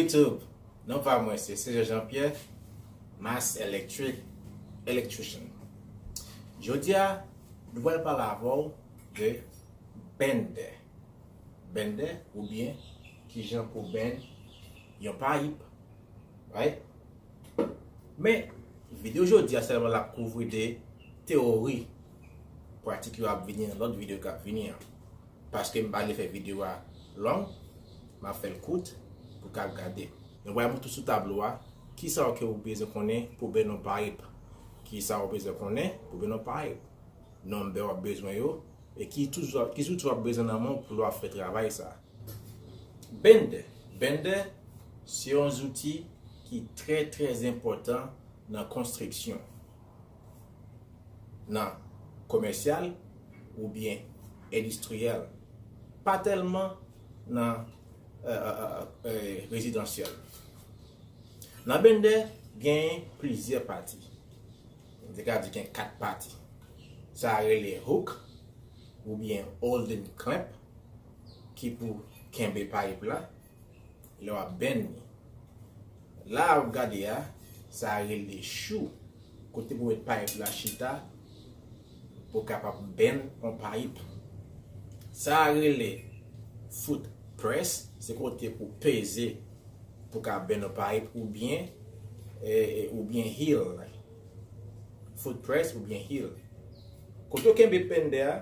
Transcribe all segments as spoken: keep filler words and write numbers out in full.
YouTube, non pa mwen se Cesar Jean-Pierre, Mass Electric, Electrician. Jodi a, nou pral pale avè w de bender. Bender oubyen kijan pou benn yon payip. Right? Men, videyo jodi a sèlman l ap kouvri de teyori. Pratik yo ap vini nan lòt videyo k ap vini an. Paske m pa vle fè videyo a long, m ap fè l kout pou k ap gade. Nou pral montre sou tablo a kisa ke ou bezwen konnen pou benn yon payip. Kisa ou bezwen konnen pou benn yon payip. Nonbè w ap bezwen yo, e ki zouti, ki zouti w ap bezwen nan men w pou lè w ap fè travay sa. Bender. Bender se yon zouti ki trè, trè enpòtan nan konstriksyon, nan komèsyal oubyen endistriyèl. Pa tèlman nan, e, e, e, e, rezidansyèl. Nan bender, genyen plizyè pati. M te ka di gen kat pati. Sa rele hook oubyen holding clamp ki pou kenbe payip la lè w ap benn li. La w ap gade a, sa rele shoe, kote pou met payip la chita pou kapab benn yon payip. Sa rele foot press, se kote pou peze pou ka benn yon payip oubyen, e, e, oubyen heel. Foot press oubyen heel. Kote w kenbe bender a,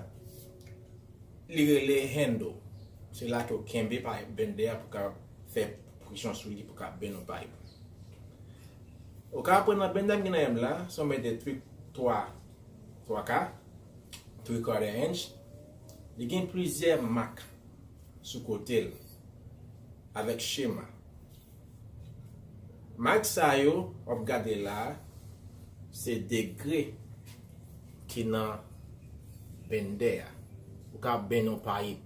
li rele handle. Se la ke w kenbe payip bender a pou ka fè presyon sou li pou ka benn yon payip. Ou ka aprann nan bender m gen nan men m la, se yon bender three, twa, twa ka, three quarter inch. Li gen plizyè mak sou kote l avèk chema. Mak sa yo w ap gade la a, se degre ki nan bender a. Ou ka benn yon payip,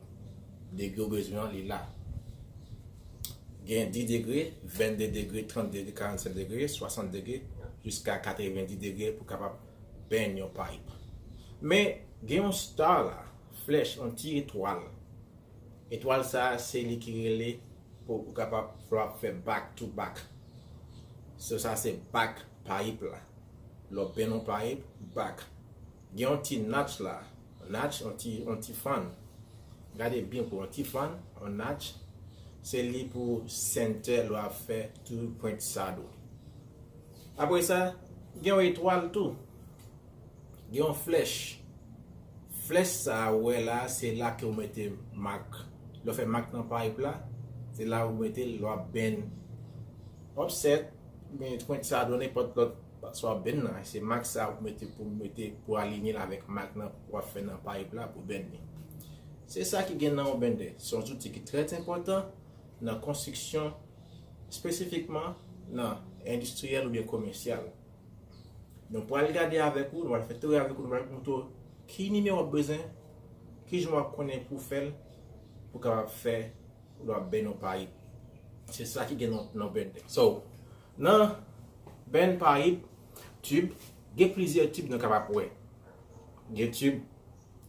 degre ou bezwen an, li la. Gen dis degre, vennde degre, trant degre, karannsenk degre, swasant degre, jiska katrevenndis degre pou kapab benn yon payip. Men, gen yon star la, flèch, yon ti etwal. Etwal sa a, se li ki rele pou ou kapab, pou w ap fè back to back. So, sa se back payip la. Lè w benn yon payip, back. Gen yon ti notch la. Notch, yon ti, yon ti fann. Gade byen pou yon ti fann, yon notch. Se li pou center lè w ap fè two point saddle. Apre sa, gen yon etwal tou. Gen yon flèch. Flèch sa a ou wè la, se la ke ou mete mak. Lè w fè mak nan payip la, se la ou mete l lè w ap benn. Offset, men point saddle, nenpòt lòt, sa w ap benn nan. Se mak sa a ou mete pou mete, pou alinye l avèk mak nan w ap fè nan payip la pou benn li. Se sa ki gen nan yon bender. Se yon zouti ki trè enpòtan nan konstriksyon, espesifikman nan endistriyèl oubyen komèsyal. Nou pral gade avèk ou, nou pral fè teyori avèk ou, nou pral montre w ki nimewo w ap bezwen, kijan w ap konnen pou w fè l, pou w kapab fè, lè w ap benn yon payip. Se sa ki gen nan, nan bender. So, nan benn payip, tib, gen plizyè tib nou kapab wè. Gen tib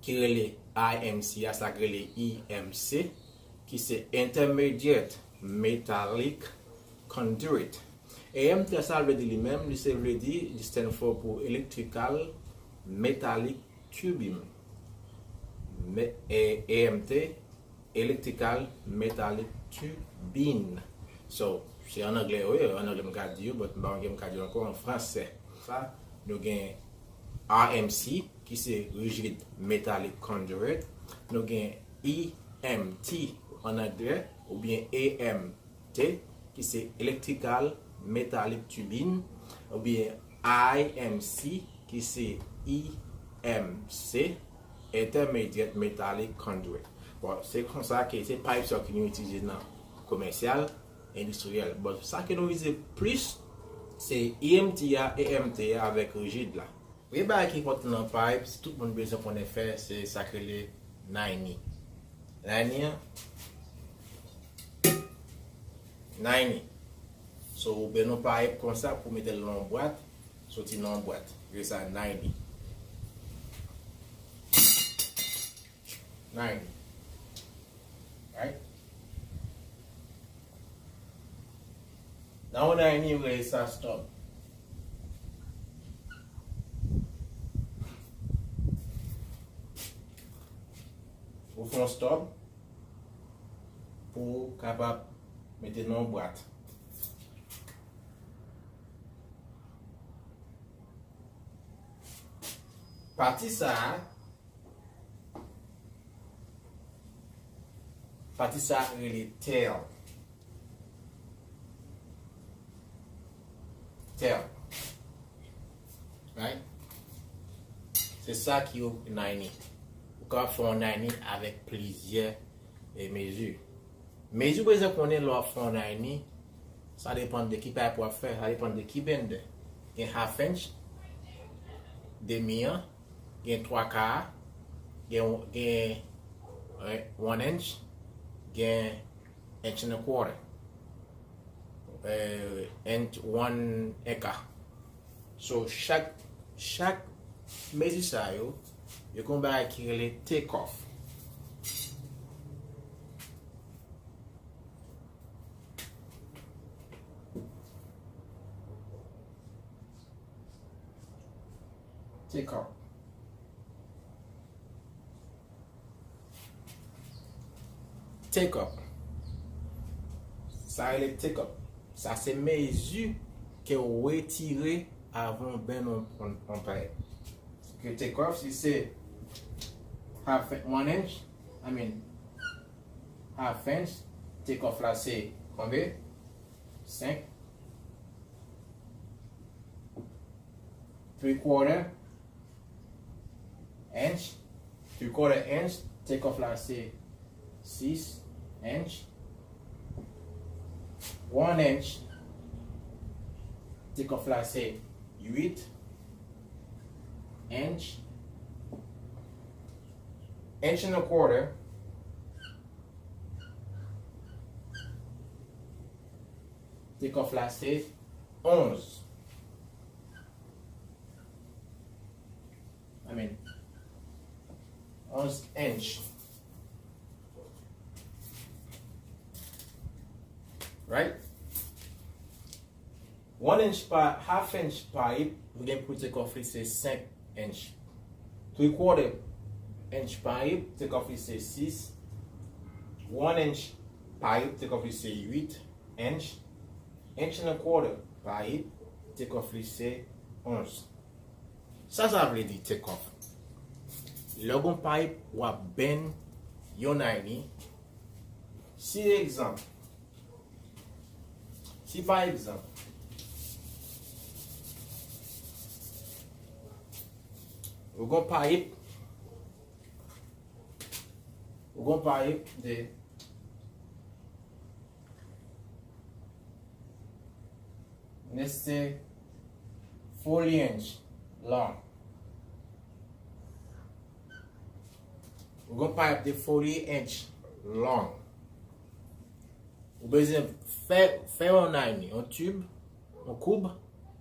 ki rele I M C a, sa k rele E M C, ki se Intermediate Metallic Conduit. E M T sa vle di li menm, li se vle di, li stand for pou Electrical Metallic Tubing. Me, e, E M T, Electrical Metallic Tubing. So, se an anglè yo ye, an anglè m ka di yo, but m pa gen m ka di yo ankò an fransè. Sa, nou gen R M C, ki se Rigid Metallic Conduit. Nou gen E M T an anglè, oubyen E M T, ki se Electrical Metallic Tubing, oubyen I M C, ki se E M C, Intermediate Metallic Conduit. Bon, se konsa ke se payip sa yo ke nou itilize nan komèsyal, endistriyèl. Bon, sa ke nou vize plis, se E M T a, E M T a avèk rigid la. Premye bagay ki enpòtan nan payip, si tout moun bezwen konnen fè, se sa k rele ninety. Ninety an, ninety. So, ou benn yon payip konsa pou mete l nan yon bwat, soti nan yon bwat. Rele sa ninety. Ninety. Right? Nan yon ninety, yo rele sa stub. Ou fè yon stub pou w kapab mete nan yon bwat. Pati sa a, pati sa a rele tail. Tail. Right? Se sa ki yon ninety. Ou kapab fè yon ninety avèk plizyè, e, mezi. Mezi w bezwen konnen lè w ap fè yon ninety, sa depann de ki pipe w ap fè, sa depann de ki bender. Gen half inch, demi an, gen twa ka, gen, gen, eh, one inch, gen inch and a quarter, eh, inch, one eka. So, chak, chak mezi sa yo, yo gen yon bagay ki rele take off. Take off. Take up. Sa rele take up. Sa se mezi ke w retire avan w benn yon, yon, yon pipe. Ke take off, si se half, one inch, I mean, half inch, take off la se konbyen? Senk. Three quarter inch, three quarter inch, take off la se sis inch. One inch, take off la se uit inch. Inch and a quarter, take off la se onz. I mean, onz inch. Right? One inch pa, half inch pipe, ou gen pou take off li se senk inch. Three quarter inch pipe, take off li se sis. One inch pipe, take off li se uit inch. Inch and a quarter pipe, take off li se onz. Sa sa vle di take off? Lè w gon pipe w ap benn yon ninety, si egzanp, si pa egzanp, ou gon pipe, ou gon pipe de Let's say forty inch long. Ou gon pipe de forty inch long. Ou bezwen fè, fè yon ninety, yon tib, yon koub.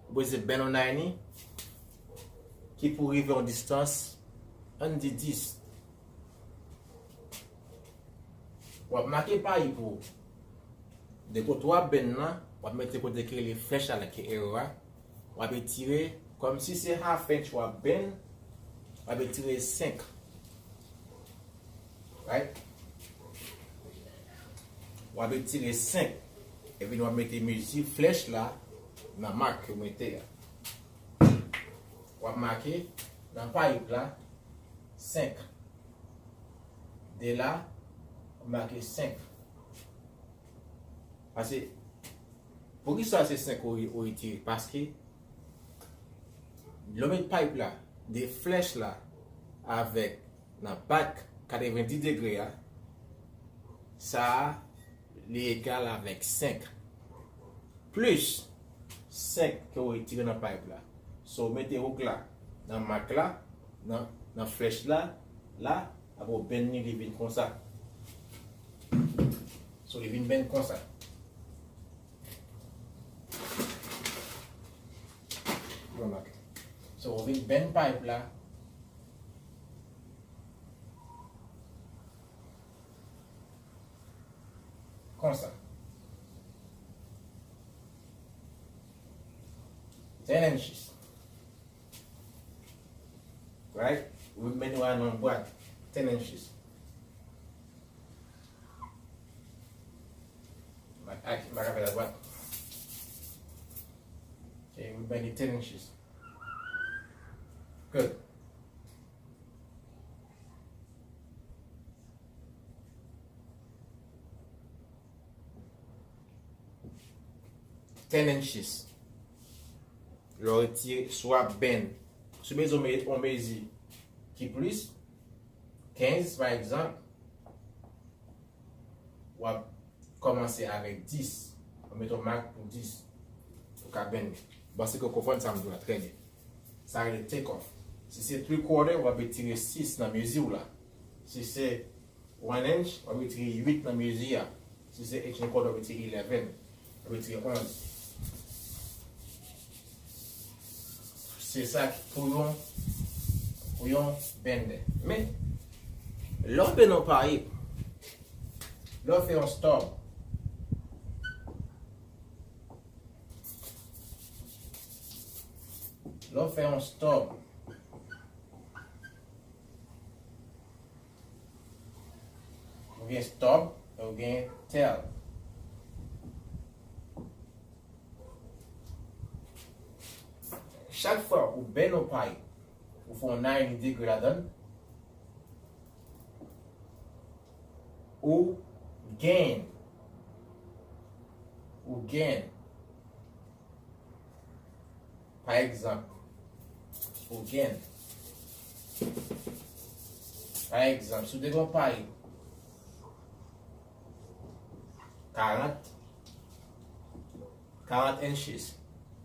Ou bezwen benn yon ninety ki pou rive yon distans, ann di dis. W ap make pipe ou. De kote w ap benn nan, w ap mete kote ki rele flèch la, la ki ero a. W ap etire, kòmsi se half inch w ap benn, w ap etire senk. Right? W ap etire senk. Epi w ap mete mezi flèch la nan mak ke w mete a. W ap make nan pipe la senk. De la, w make senk. Paske, poukisa se senk ou, ou retire? Paske, lè w met pipe la, de flèch la, avèk nan bak katrevendi degre a, sa a, li egal avèk senk. Plis senk ke w retire nan pipe la. So, w mete hook la nan mak la, nan, nan flèch la, la, apre w benn li, li vin konsa. So, li vin benn konsa. Remarke. So, w vin benn pipe la. Konsa. Ten inches. Right? Ou mennen w nan bwat. Ten inches. M pa ka fè la bwat. Okay, we mennen ten inches. Good. Ten inches. Lè w retire, swa bend. Si w bezwen yon mezi ki plis, kenz pa egzanp, w ap kòmanse avèk dis. W ap mete yon mak pou dis. Ou ka bend. M panse ke w konprann sa m di w la trè byen. Sa rele take off. Si se three quarter, w ap retire sis nan mezi w la. Si se one inch, w ap retire uit nan mezi a. Si se eight and a quarter, w ap retire eleven. W ap retire onz. Se sa ki pou yon, pou yon bender. Men, lè w bend yon payip, lè w fè yon stub, lè w fè yon stub, ou gen stub, ou gen tail. Chak fwa ou bend yon payip, ou fè yon ninety degree ladan l, ou gen, ou gen, pa egzanp, ou gen, pa egzanp, si w te gen yon payip karant, karant inches.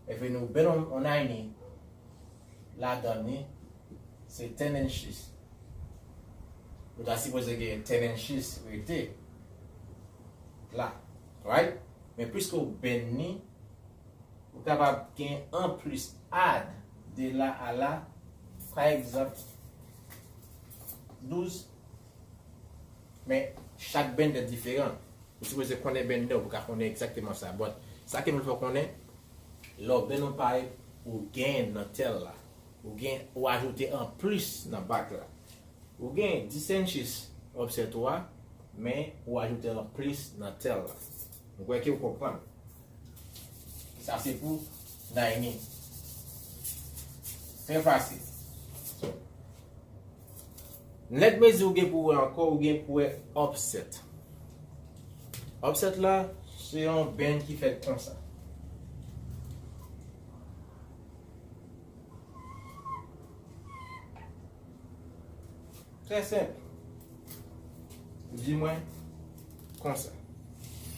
Epi nou bend on, on ninety ladan li, se ten inches. Nou ta sipoze gen ten inches rete la, right? Men piske w bend li, ou kapab gen anplis add de la a la, pa egzanp, douz. Men chak bender diferan. Ou sipoze konnen bender, ou pou ka konnen egzakteman sa. But sa ke m vle fè w konnen, lè w bend yon payip, ou gen nan tail la. Ou gen, ou ajoute anplis nan back la. Ou gen dis inches offset ou a, men ou ajoute anplis nan tail la. M kwè ke w konprann. Sa se pou ninety. Trè fasil. So, lòt mezi ou gen pou wè ankò, ou gen pou wè offset. Offset la, se yon bend ki fèt konsa. Trè senp. Di mwen konsa.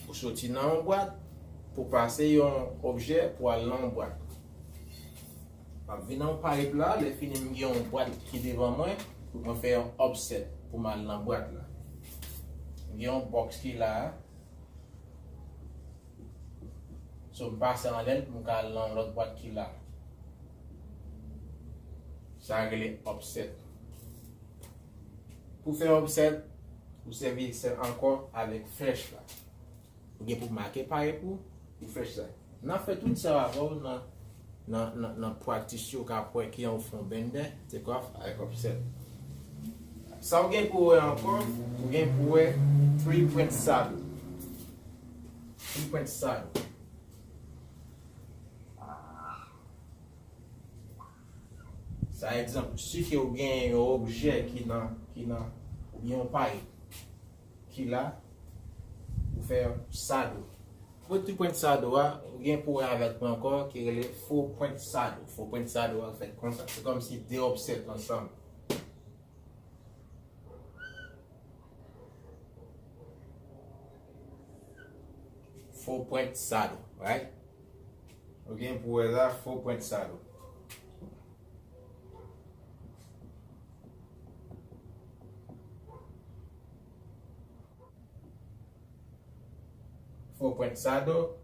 Ou soti nan yon bwat pou pase yon objè pou al nan yon bwat. M ap vin nan yon payip la, lè fini m gen yon bwat ki devan mwen, mwen fè yon offset pou m al nan bwat la. M gen yon box ki la a. So, m pase anlè l, m ka al nan lòt bwat ki la. Sa rele offset. Pou fè offset, ou sèvi sèl ankò avèk flèch la. Ou gen pou make payip ou, ou flèch la. N ap fè tout sa avè w nan, nan, nan, nan practice yo, w ka wè kijan ou fè yon bender, take off avèk offset. Sa w gen pou wè ankò, ou gen pou wè three point saddle. Three point saddle. Sa egzanp, si ke ou gen yon objè ki nan, ki nan, ou gen yon payip ki la, ou fè saddle. Pou three point saddle a, ou gen pou wè avèk mwen ankò, ki rele four point saddle. Four point saddle a fèt konsa. Se kòmsi de offset ansanm. Four point saddle, right? Ou gen pou wè la, four point saddle. Four point saddle.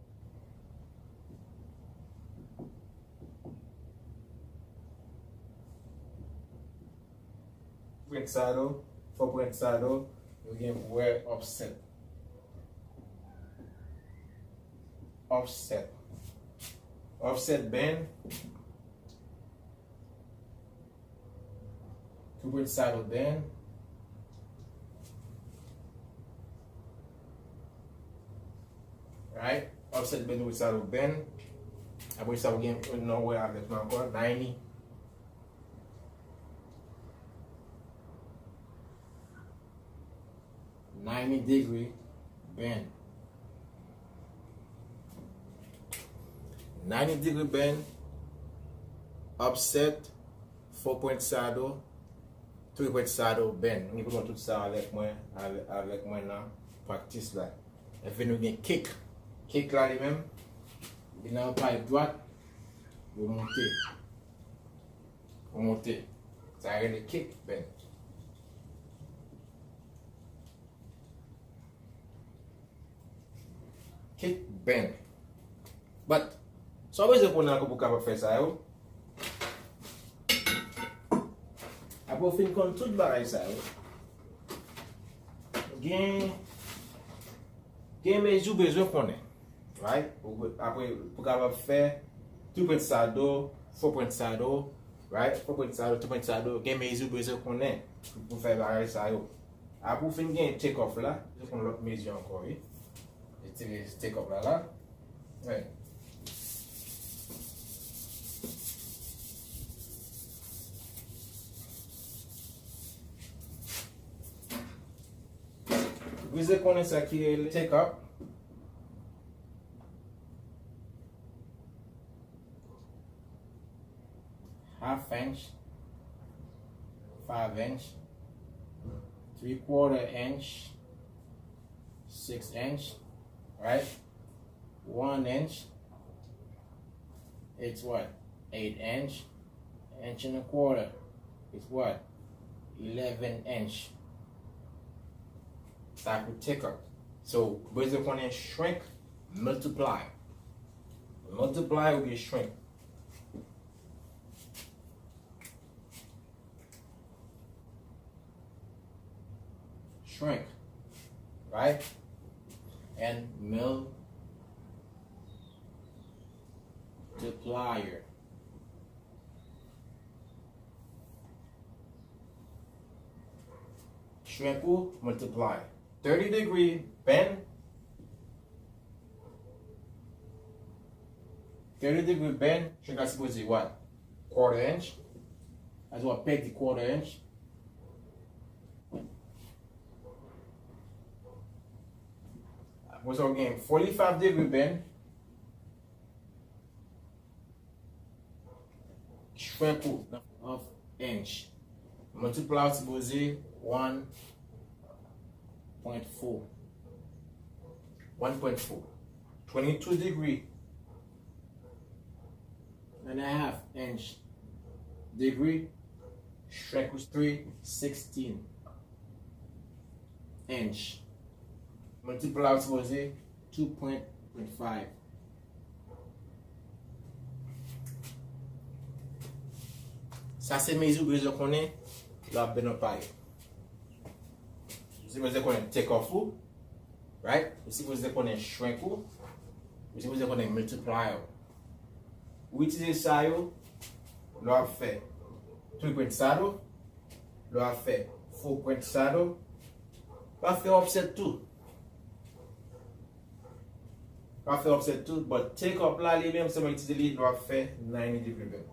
Point saddle, four point saddle, nou gen pou wè offset. Offset. Offset bend, two point saddle bend. Right? Offset bend, two point saddle bend. Apre sa, ou gen yon non wè avèk nou ankò, ninety. Ninety degree bend. Ninety degree bend, offset, four point saddle, three point saddle bend. Mwen pou nou tout sa avèk mwen, avè- avèk mwen nan practice la. Epi nou gen kick. Kick la li menm, li nan yon pay dwat, yo monte. Yo monte. Sa rele kick bend. Kick bend. But, sa w bezwen konnen ankò pou w kapab fè sa yo. Apre w fin konn tout bagay sa yo, gen, gen mezi w bezwen konnen. Right? Ou be- Apre, pou w kapab fè three point saddle, four point saddle, right? Four point saddle, three point saddle, gen mezi w bezwen konnen pou, pou fè bagay sa yo. Apre w fin gen take off la, ou konn lòt mezi ankò, wi. Retire take off la la. Right. Ou bezwen konnen sa ki rele take off. Half inch, five inch, three quarter inch, six inch, right? One inch, it's what? Eight inch. Inch and a quarter, it's what? Eleven inch. Sa pou take off. So, bezwen konnen shrink, multiply. Multiply oubyen shrink. Shrink, right? And multiplier. Shrink ou multiply. Thirty degree bend. Thirty degree bend, shrink la sipoze what? Quarter inch. As w ap pèdi quarter inch. Apre sa, w gen forty-five degree bend. Shrink ou of inch. Multiply ou sipoze one point four. One point four. Twenty-two degree and a half inch. Degree, shrink ou three sixteen inch. Multiply ou sipoze two point five. Sa se mezi ou bezwen konnen lè w ap bend yon pay. Ou sipoze konnen take off ou, right? Ou sipoze konnen shrink ou, ou sipoze konnen multiply ou. Ou itilize sa yo lè w ap fè three point saddle, lè w ap fè four point saddle, w ap fè offset tou. W ap fè offset tou, but take up la li menm sèlman itilize li lè w ap fè ninety degree bend.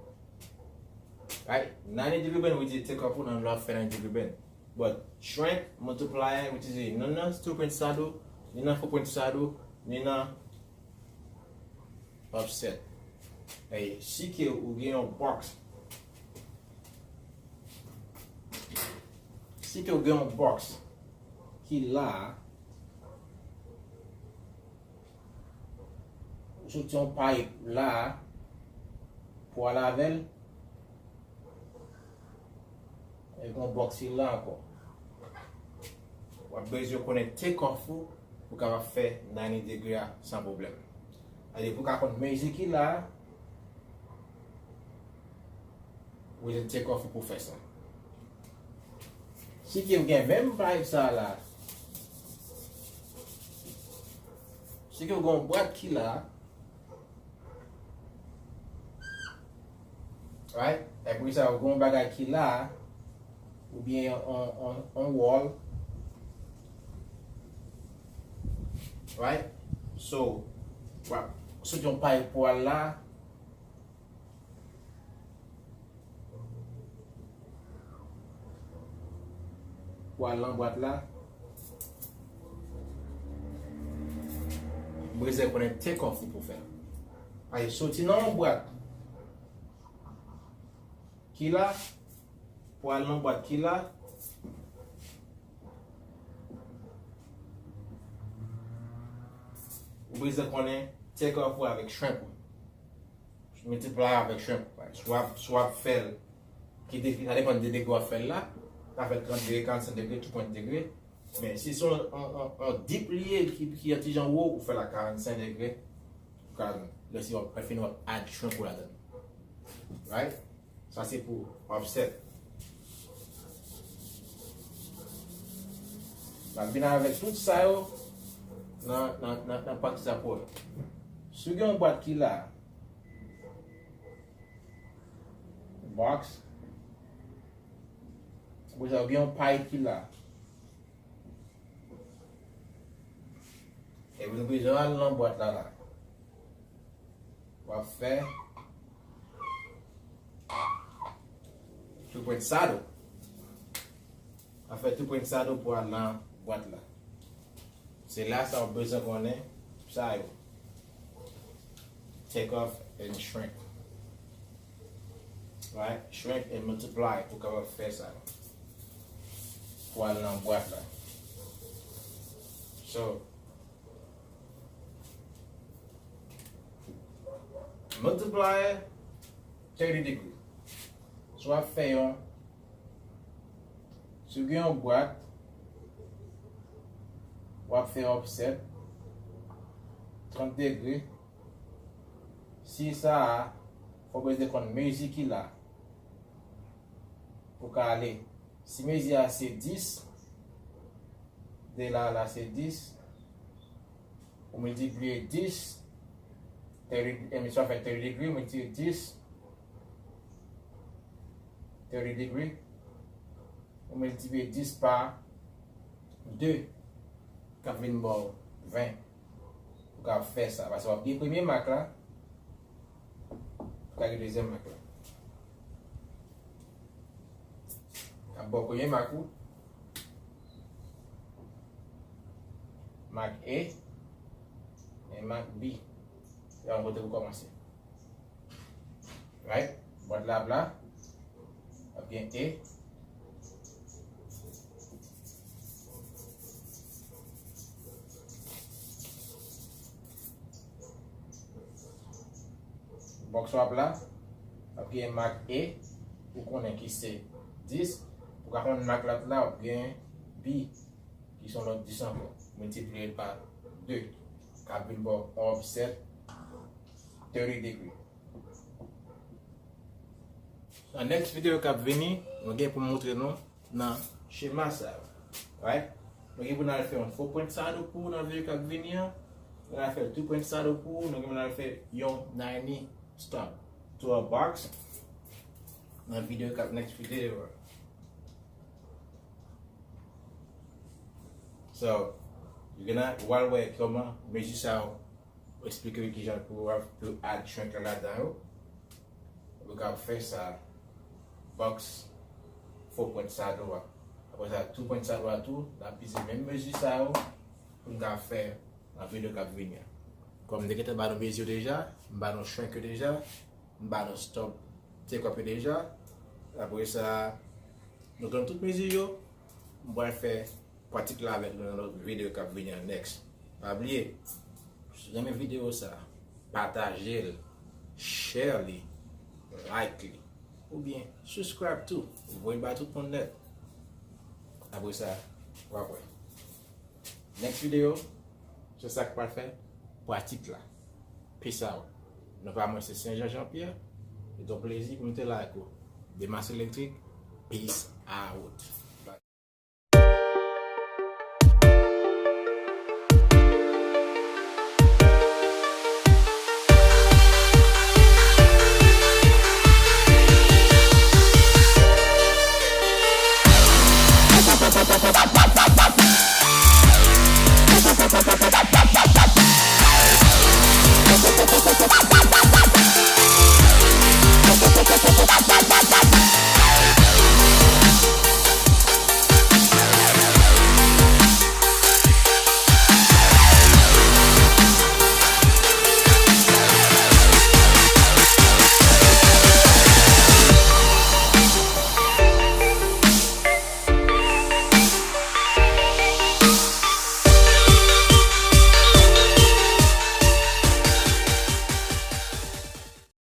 Right? Ninety degree bend, ou itilize take up ou nan lè w ap fè ninety degree bend. But shrink, multiply, ou itilize nan nan two point saddle, ni nan four point saddle, ni nan offset. Ey, si ke ou gen yon box, si ke ou gen yon box ki la, ou soti yon pay la pou al avè l, e gon box ki la ankò. W ap bezwen konnen take off ou pou kapab fè ninety degree a san pwoblèm. Alè, pou ka konn mezi ki la, ou bezwen take off ou pou fè sa. Si ke w gen menm pay sa la, si ke w gen yon bwat ki la, Right? Epi sa, ou gen yon bagay ki la, oubyen yon, yon, yon wall. Right? So, w ap soti yon pay pou al la, pou al nan bwat la. Ou bezwen konnen take off ou pou fè. Ay, soti nan yon bwat ki la, pou al nan bwat ki la, ou bezwen konnen take off ou avèk shrink ou. Multiply avèk shrink ou. Si w ap, si w ap fè l, ki de, sa depann de degre w ap fè l la. Sa fè trant degre, karannsenk degre, trant degre. Men si se yon, yon, yon, yon deep li ye, ki, ki yon ti jan wo, ou fè l a karannsenk degre. Ou ka, lè si w ap fini, w ap add shrink ou ladan. Right? Sa se pou offset. M ap vin avèk tout sa yo nan, nan, nan, nan pati sa pou ou. Si w gen yon bwat ki la, box, ou gen yon pay ki la, epi nou bezwen al nan bwat la la. W ap fè two point shadow. W ap fè two point shadow pou al nan bwat la. Se la sa w bezwen konnen sa yo. Take off and shrink. Right? Shrink and multiply pou kapab fè sa. Pou al nan bwat la. So, multiply thirty degree. So, w ap fè yon, si w gen yon bwat, w ap fè offset trant degre. Si sa a, fò w bezwen konn mezi ki la. Pou ka ale. Si mezi a se dis, de la a la se dis, ou miltipliye dis, thirty, e, misye fè thirty degree, ou miltipliye dis, thirty degree, ou miltipliye dis pa de, k ap vin ba w ven. Ou ka fè sa. Paske w ap gen premye mak la, ou ka gen dezyèm mak la. Ap ba w premye mak ou, mak A, e mak B. Se yon kote pou kòmanse. Right? Bòt la ap la. Ap gen A. Box w ap la. Ap gen mak A. Ou konnen ki se dis. Ou ka konn mak la ap la. Ap gen B. Ki se yon lòt dis ankò. Miltipliye pa de. K ap vin ba w yon offset thirty degree. Nan next video k ap vini, mwen gen pou m montre nou nan chema sa yo. Right? Mwen gen pou n al fè yon four point shadow pou nan video k ap vini an. Mwen al fè two point shadow pou, mwen gen pou n al fè yon ninety stop to a box nan video k ap next video an. So, you gonna, w al wè kòman mezi sa yo, eksplike w kijan pou w ap, pou add shrink la ladan yo. Ou ka fè sa, box four point shadow a. Apre sa, two point shadow a tou, n ap itilize menm mezi sa yo pou n ka fè nan video k ap vini an. Kòm m te gentan ba nou mezi yo deja, m ba nou shrink yo deja, m ba nou stop take up yo deja. Apre sa, nou konn tout mezi yo, m pral fè pratik la avèk nou nan lòt videyo k ap vini an next. Pa bliye, si w renmen videyo sa, pataje l, share li, like li, oubyen subscribe tou. Voye l ba tout moun nèt. Apre sa, w ap wè. Next videyo, se sa k pral fè pratik la. Peace out. Non pa mwen se Saint Jean Jean Pierre. Se yon plezi pou m te la avèk ou. Demas Elektrik, peace out.